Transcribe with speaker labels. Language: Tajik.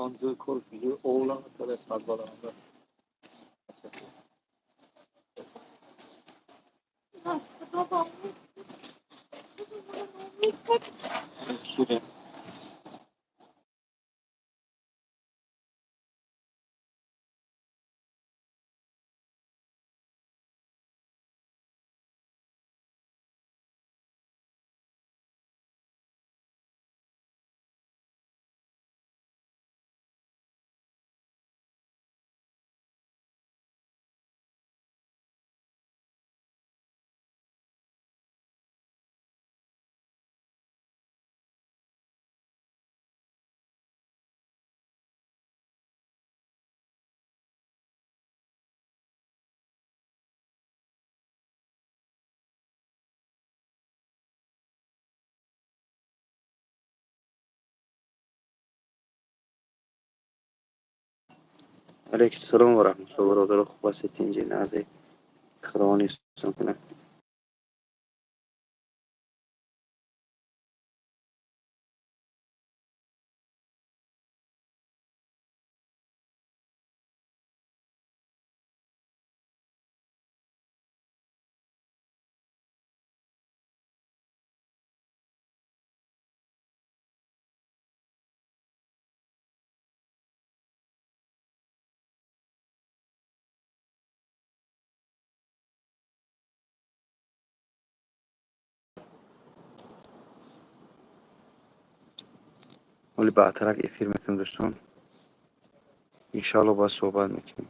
Speaker 1: Он ҷои кор, ҷои овла фарзаланда. Ширин.
Speaker 2: Алейкум салом ва раҳматулло, бародаро, хуб ҳастед? Инҷи назе худованд ҳифзтон кунад. Ҳоли баъдтарак эфир мекунем, дӯстон, иншоалло, боз суҳбат мекунем.